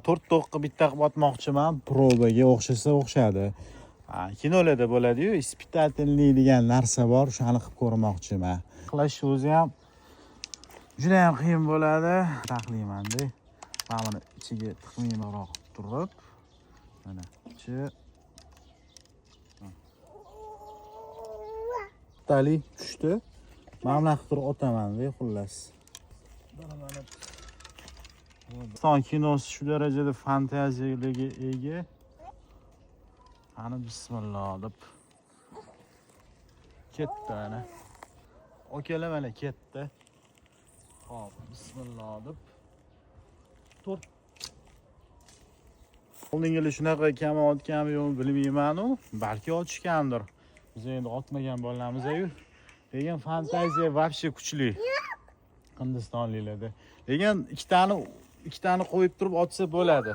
To'rtta o'qqa bitta qilib otmoqchiman, проба ga o'xshasa o'xshadi. Ha, kinolarda bo'ladi-yu, испытательный degan narsa bor, o'shani qilib ko'rmoqchiman. Qilash o'zi ham juda ham qiyin bo'ladi. Taxlaymanda. Mana buni ichiga tiqmaymanroq turib, mana ichi bittalik tushdi. Mana bunaqa qilib turib otamanda, xullas. Hindiston kinosi shu darajada fantaziyaga ega. Ana, bismillah deb ketdi ana. Akalar, mana ketdi. Hop, bismillah deb. To'rt. Oldingi yili shunaqa kam otganmi, yo'qmi, bilmayman-u, balki otishgandir. Biz endi otmagan bolamiz-ku. Lekin fantaziya вообще kuchli hindistonliklarda. Lekin ikkitani ikkitani qo'yib turib otsa bo'ladi.